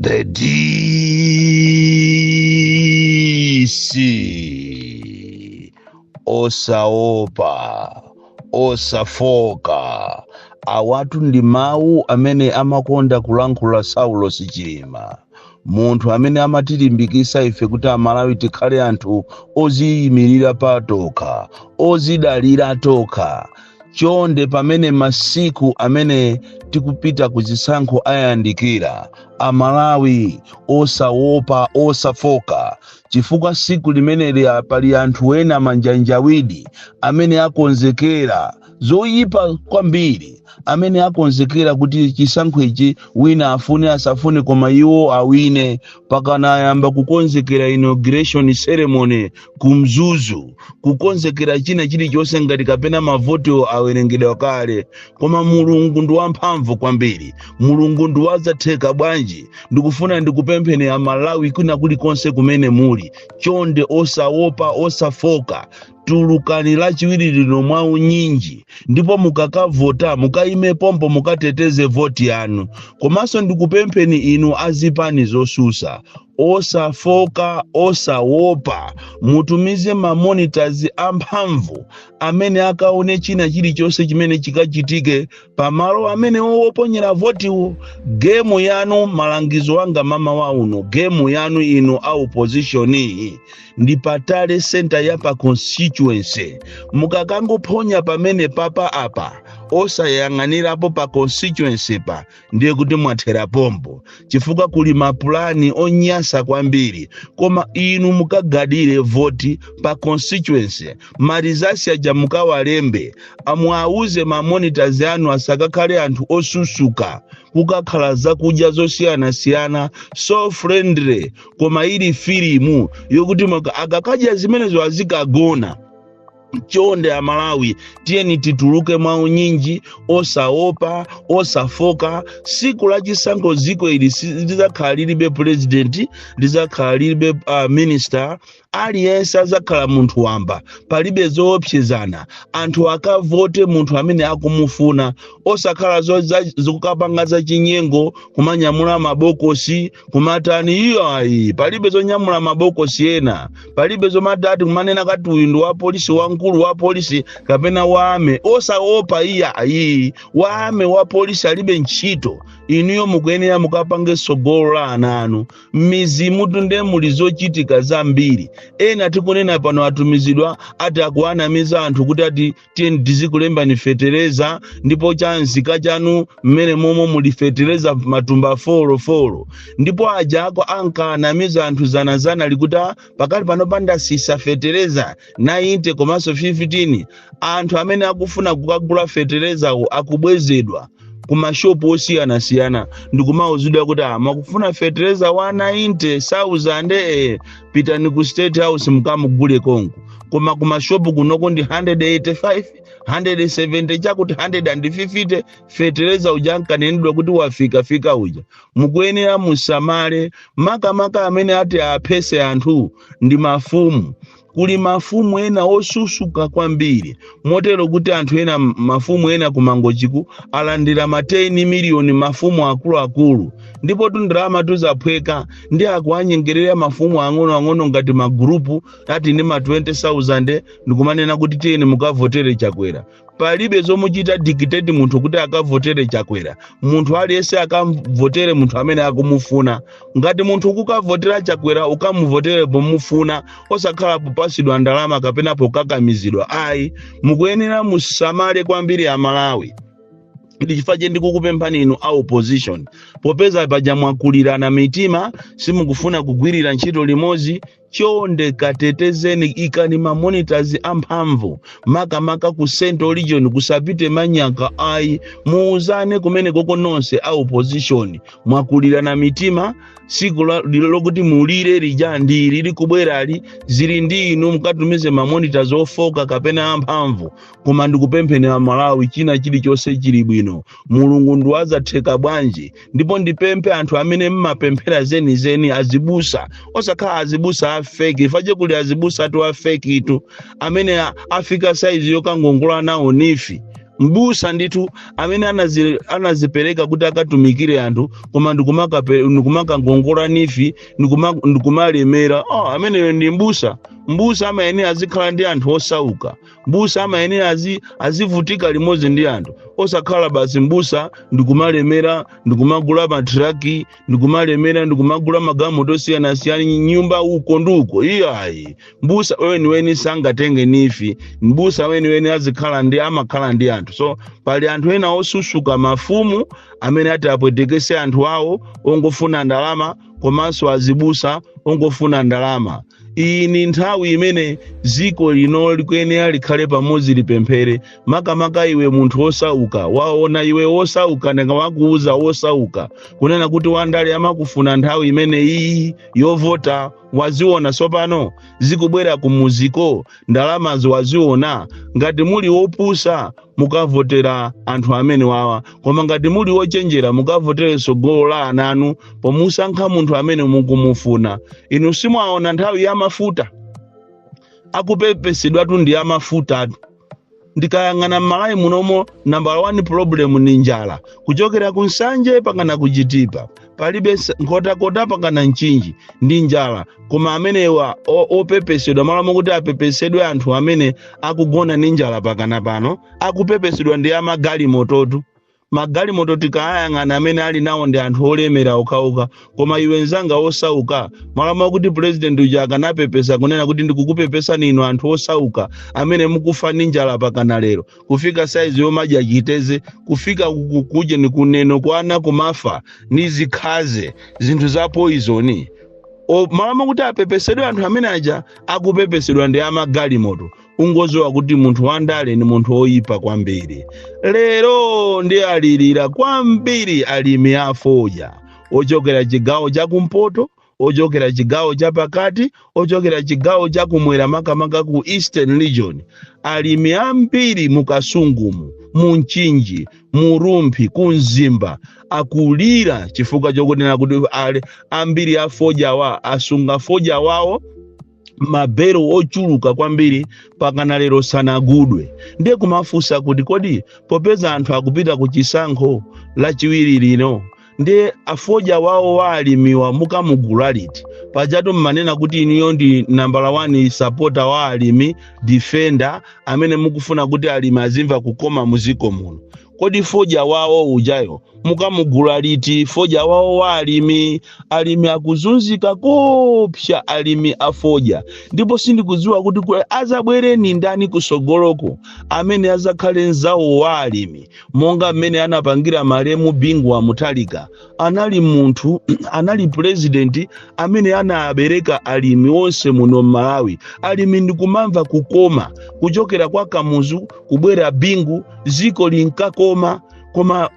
The DC, osaopa, osafoka. Awatu ndi mawu amene amakonda kulankhula Saulos Chilima, munthu amene amatilimbikisa ife kuti Amalawi tikhale anthu oziyimirira patokha, ozidalira tokha. Chonde, pamene masiku amene tikupita ku zisankho ayandikira, Amalawi, osaopa, osafoka, chifukwa siku limeneli pali anthu ena manjanjawidi amene akonzekera zoyipa kwambiri, amene akonzekera kuti chisankho ichi, wina afune asafune, koma iwo awine. Pakana ayamba kukonzekera inauguration ceremony ku Mzuzu, kukonzekera china chilichonse ngati kapena mavoti awerengedwa kale. Koma Mulungu ndi wamphamvu kwambiri, Mulungu ndi wazatheka bwanji. Ndikufuna ndikupempheni Amalawi kwina kulikonse kumene muli, chonde, osaopa, osafoka, tulukani Lachiwiri lino mwaunyinji, ndipo mukakavota mukayime pompo, mukateteze voti yanu. Komanso ndikupempheni inu azipani zosusa, osafoka, osawopa, mutumize ma monitors amphamvu amene akaone china chilichonse chimene chikachitike pamalo amene woponyera votiwo. Game yanu, malangizo anga mama wa uno, game yanu inu a opposition ndi pa tally center ya pa constituency. Mukakangophonya pamene papa apa, osayang'anirapo pa constituency pa, ndiye kuti mwathera pompo, chifukwa kuli mapulani onyasa kwambiri. Koma inu mukagadire voti pa constituency, ma results aja mukawalembe, amwauze ma monitors anu asakakhale anthu osusuka. Kukakhala zakudya zosiyanasiyana, so friendly, koma ili filimu yokuti akakadya zimenezo azikagona. Chonde Amalawi, tiyeni tituluke mwaunyinji, osaopa, osafoka. Siku la chisankho dziko ili lizakhala lilibe president, lizakhala lilibe minister, aliyense azakhala munthu wamba, palibe zoopsezana. Anthu akavote munthu amene akumufuna, osakhala zokapanga zachinyengo, kumanyamula mabokosi, kumatani. Iyo ayi, palibe zonyamula mabokosi ena, palibe zomatati kumanena kati uyu ndi wa polisi, wamkulu wa polisi kapena wa army. Osaopa, iya ayi, wa army, wa polisi alibe ntchito. Inuyo mukuyenera mukapange tsogolo la ana anu. M'mizimu tunde muli zochitika zambiri. Ena tikunena pano atumizidwa, ati akuanamiza anthu kuti ati tiyeni tizikulembani fetereza, ndipo cha nzika chanu mmene momwe muli fetereza matumba 4 4. Ndipo aja ako ankanamiza anthu zanazana likuti, "Ah, pakali pano pandasisa fetereza 90 komanso 15." Anthu amene akufuna kukagula feterezawo akubwezedwa ku mashopu osiyanasiyana ndikumauzidwa kuti, "Ah, makufuna fetereza wa 90,000, pitani ku State House mukamugule konko, koma ku mashopu kunoko ndi 185, 170 chakuti 150." Fetereza uja ankanenedwa kuti wafika fika uja. Mukuyenera musamale, makamaka amene ati aphese anthu ndi mafumu. Kuli mafumu ena osusuka kwambiri, motero kuti anthu ena, mafumu ena kumangochiku alandira ma 10 miliyoni, mafumu akuluakulu, ndipo tundalama tuzaphweka ndi akuanyengerera mafumu ang'onoang'ono ngati magurupu ati ndi ma 20,000, ndikumanena kuti tiyeni mukavotere Chakwera. Palibe zomuchita dictate munthu kuti akavotere Chakwera. Munthu aliyense akavotere munthu amene akumufuna. Ngati munthu ukukavotera Chakwera, ukamuvotere pomufuna, osakhala popasidwa ndalama kapena pokakamizidwa ayi. Mukuyenera musamale kwambiri Amalawi. Ndi chifukwa che ndikukupemphani inu a opposition, popeza paja mwakulirana mitima, simukufuna kugwirira ntchito limodzi, chonde katetezeni, ikani ma monitors amphamvu, makamaka ku Central Region, kusapite manyaka ayi. Muuzane kumene koko nonse a opposition, mwakulirana mitima. Siku lokuti mulire lija ndili likubwerali, zili ndi inu, mukatumize ma monitors ofoka kapena amphamvu. Koma ndikupempheni Amalawi, china chilichonse chili bwino, Mulungu ndiwazatheka bwanji. Ndipo ndipemphe anthu amene mmapemphera zenizeni, azibusa, osakhala azibusa a fake fache. Kuli azibusa atu a fake itu amene afika saizi yokangongola nawo nifi. Mbusa ndithu amene anazipereka kuti akatumikire anthu, koma ndikumakangongola NEEF, ndikumalemera. Oh, ameneyo ndi mbusa? Mbusa amayenera azikhala ndi anthu osauka. Mbusa amayenera azivutika limodzi ndi anthu, osakhala basi mbusa ndikumalemera, ndikumagula matraki, ndikumalemera, ndikumagula magalimoto osiyanasiyana, nyumba uko ndi uko. Iyayi, mbusa weniweni sangatenge NEEF. Mbusa weniweni azikhala ndi amakhala ndi anthu. So pali anthu ena osusuka, mafumu amene ati apwetekese anthu awo ongofuna ndalama, komanso azibusa ongofuna ndalama. Iyi ni nthawi imene ziko lino likuyenera likhale pamodzi, lipemphere, makamaka iwe munthu wosauka. Waona iwe wosauka, ndingawakuuza wosauka kunena kuti wandale amakufuna nthawi imene iyi yovota. Waziona tsopano zikubwera kumuziko, ndalamazo waziona. Ngati muli wopusa, mukavotera anthu amene wawa, koma ngati muli wochenjera, mukavotere tsogolo la ana anu pomusankha munthu amene mukumufuna. Inu simwaona nthawi ya mafuta akupepesedwatu ndi amafutatu. Ndikayang'ana m'Malawi munomo, number one problem ni njala, kuchokera ku Nsanje pakana kuchitipa, palibe Nkhotakota pakana Mchinji ndi njala. Koma amenewa opepesedwa, malo mokuti apepesedwe anthu amene akugona ndi njala pakana pano, akupepesedwa ndi amagalimototu. Magalimoto tikayang'ana, amene ali nawo ndi anthu olemera okhaokha. Koma iwe nzanga osauka, malo mokuti president uja akanapepesa kunena kuti ndikukupepesani inu anthu osauka amene mukufa ndi njala pakana lero, kufika saizi yomadya chiteze, kufika kuje ni kuneno kwana kumafa ndi zikhaze, zinthu za poison, malo mokuti apepesedwe anthu amene aja, akupepesedwa ndi amagalimoto. Ungoziwa kuti munthu wandale ni munthu oyipa kwambiri. Lero ndi alirira kwambiri alimi afodya ochokera chigawo chakumpoto, ochokera chigawo chapakati, ochokera chigawo chakumwera, makamaka ku Eastern Region. Alimi ambiri mu Kasungumu, mu Mchinji, mu Rumphi, ku Mzimba akulira chifukwa chokunena kuti ambiri afodya wa asunga fodya wawo mabero ochuluka kwambiri, pakana lero sanagudwe. Ndiye kumafunsa kuti kodi popeza anthu akupita ku chisankho lachiwiri lino, ndiye afodya wawo wa alimiwa mukamugula liti? Pajatu mmanena kuti iniyo ndi nambala 1 supporter wa alimi, defender amene mukufuna kuti alimi azimva kukoma muziko muno. Kodi fodya wawo ujayo mukamugula liti? Fodya wawo wa alimi, alimi akuzunzika kopsa, alimi afodya. Ndipo sindikudziwa kuti azabwere ndani kusogoloko amene azakhale nzawo wa alimi monga mmene anapangira malemu Bingu wa Mutharika. Anali munthu, anali president amene anabereka alimi onse muno m'Malawi. Alimi ndikumamva kukoma kuchokera kwa Kamuzu kubwera Bingu, ziko linkakoma. Koma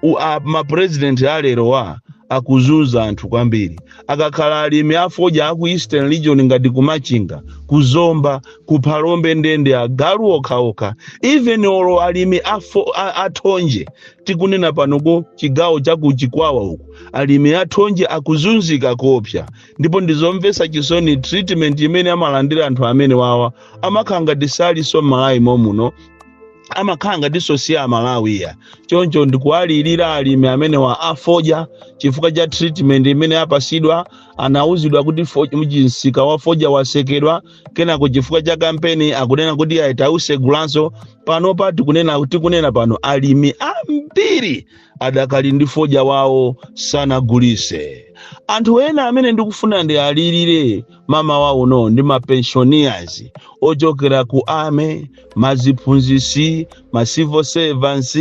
mapresident alero wa akuzunza anthu kwambiri. Akakhala alimi afodya aku Eastern Region, ngati kumachinga, kuzomba, kuphalombe, ndende agalu okhaokha. Even olo alimi athonje, tikunena panoko chigawo chakuchikwawa uku, alimi athonje akuzunzika kopsa. Ndipo ndizomvetsa chisoni treatment imene amalandira anthu amene wawa. Amakhala ngati salinso m'Malawi momuno, amakhala ngatinso si Amalawiya. Choncho ndikuwalirira alimi amene wa afodya chifukwa cha treatment imene apasidwa. Anauzidwa kuti msika wa fodya wasekedwa, kenako chifukwa cha kampeni akunena kuti aitausegulanso. Panopa tikunena pano, alimi ambiri adakali ndi fodya wawo sanagulise. Anthu ena amene ndikufuna ndi alirire mama wawo no ndi mapensioners ochokera ku army, maziphunzisi, ma civil servants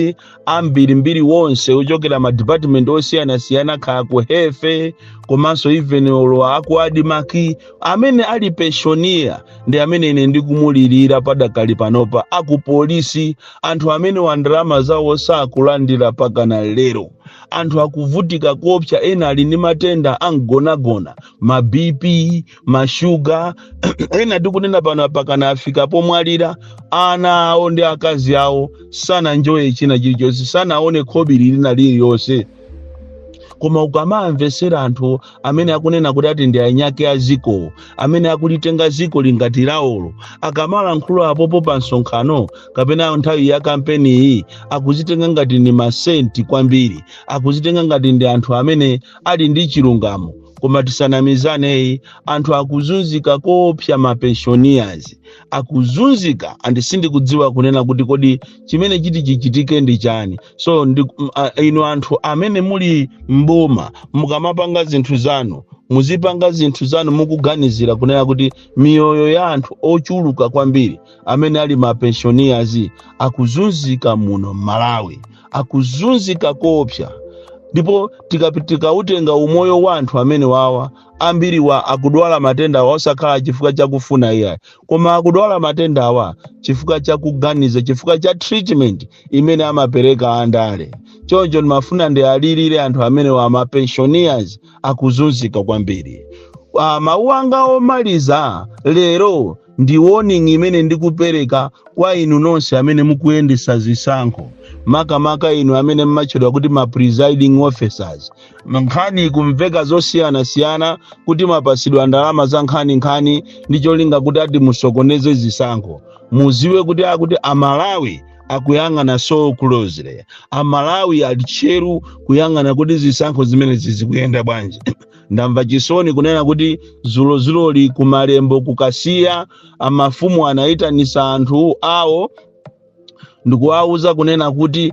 ambirimbiri wonse ochokera ma department osiyanasiyana, kaya ku health, komanso even olo aku ADMARC. Amene ali pensioner ndi amene ine ndikumulirira padakali panopa. Aku polisi, anthu amene wa ndalama zawo sakulandira pakana lero. Anthu akuvutika kopsa, ena ali ndi matenda amgonagona, ma BP, mashuga. Ena tikunena pano pakana afika pomwalira. Ana awo ndi akazi awo sananjoye china chilichonse, sanaone khobiri lina lililonse. Koma ukamamvesera anthu amene akunena kuti ati ndi anyake a ziko, amene akulitenga ziko lingati lawolo, akamalankhula apopo pa msonkhano kapena nthawi ya kampeni iyi, akuzitenga ngati ndi ma saint kwambiri, akuzitenga ngati ndi anthu amene ali ndi chilungamo. Koma tisanamizaneyi, anthu akuzunzika koopsa, ma pensioners akuzunzika, and sindikudziwa kunena kuti kodi chimene chiti chichitike ndi chani. So inu anthu amene muli mboma, mukamapanga zinthu zanu, muzipanga zinthu zanu mukuganizira kunena kuti miyoyo ya anthu ochuluka kwambiri amene ali ma pensioners akuzunzika muno Malawi, akuzunzika koopsa. Ndipo tikautenga umoyo wa anthu amene wawa, ambiri wa akudwala matenda awa osakhala chifukwa chakufuna iyayi, koma akudwala matenda awa chifukwa chakuganiza, chifukwa cha treatment imene amapereka andale. Choncho ndimafuna ndialirire anthu amene wa ma pensioners akuzunzika kwambiri. Mawu anga omaliza lero ndi warning imene ndikupereka kwa inu nonse amene mukuyendesa zisankho, makamaka inu amene mmatchedwa kuti ma presiding officers. Nkhani kumveka zosiyanasiyana kuti mapasidwa ndalama za nkhaninkhani ndi cholinga kuti ati musokoneze zisankho. Muziwe kuti akuti Amalawi akuyang'ana so closely, Amalawi ali tcheru kuyang'ana kuti zisankho zimenezi zikuyenda bwanji. Ndamva chisoni kunena kuti zulozuloli kumalembo kukasiya, amafumu anayitanisa anthu awo ndikuwauza kunena kuti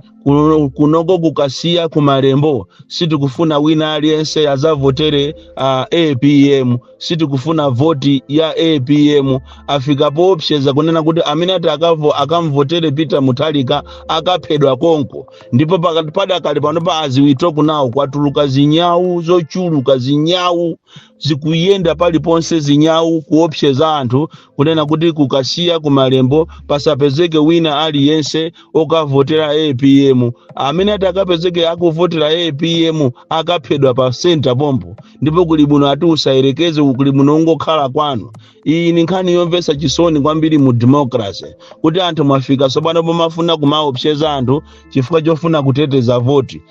kunoko kukasiya kumalembo sitikufuna wina aliyense azavotere APM, sitikufuna voti ya APM. Afika poopseza kunena kuti amene ati akamvotere Peter Mutharika akaphedwa konko. Ndipo pakati padakali panopa, as we talk now, kwatuluka zinyawu zochuluka, zinyawu zikuyenda paliponse, zinyawu kuopseza anthu kunena kuti kukasiya kumalembo pasapezeke wina aliyense okavotera APM. Amene ati akapezeke akuvotera APM akaphedwa pa center pompo, ndipo kuli bwino ati usayerekeze, kuli bwino ungokhala kwanu. Iyi ni nkhani yomvetsa chisoni kwambiri mu democracy, kuti anthu mwafika tsopano pomafuna kumaopseza anthu chifukwa chofuna kuteteza voti.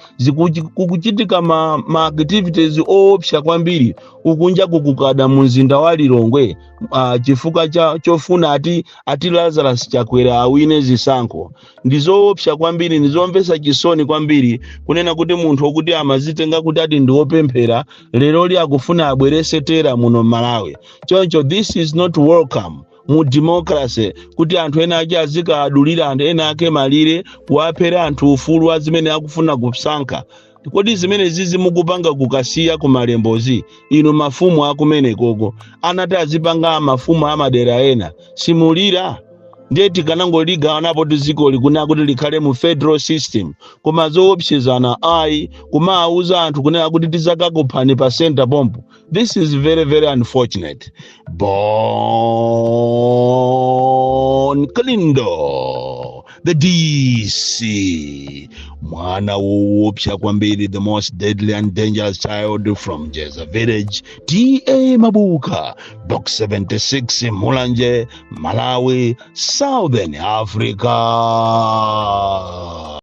Kukuchitika ma activities oopsa kwambiri ukunja kukukada mu mzinda wa Lilongwe, chifukwa cha chofuna ati Lazarus Chakwera awine zisankho. Ndizoopsa kwambiri, ndizomvetsa chisoni kwambiri kunena kuti munthu wokuti amazitenga kuti ati ndi wopemphera, leroli akufuna abwerese terror muno Malawi. Choncho this is not welcome mu democracy, kuti anthu ena ake azikadulira anthu ena ake malire, kuwaphera anthu ufulu wa zimene akufuna kusankha. Kodi zimene zizi mukupanga kukasiya kumalembozi, inu mafumu akumenekoko, anati azipanga mafumu amadera ena, simulira? Ndiye tikanangoligawana dziko likunena kuti likhale mu federal system, koma zoopsezana ayi, kumawuza anthu kunena kuti tizakakuphani pa center pompo. This is very very unfortunate. Bon Kalindo, the DC, mwana woopsa kwambiri, the most deadly and dangerous child from Jeza Village, TA Mabuka, Box 76, Mulanje, Malawi, Southern Africa.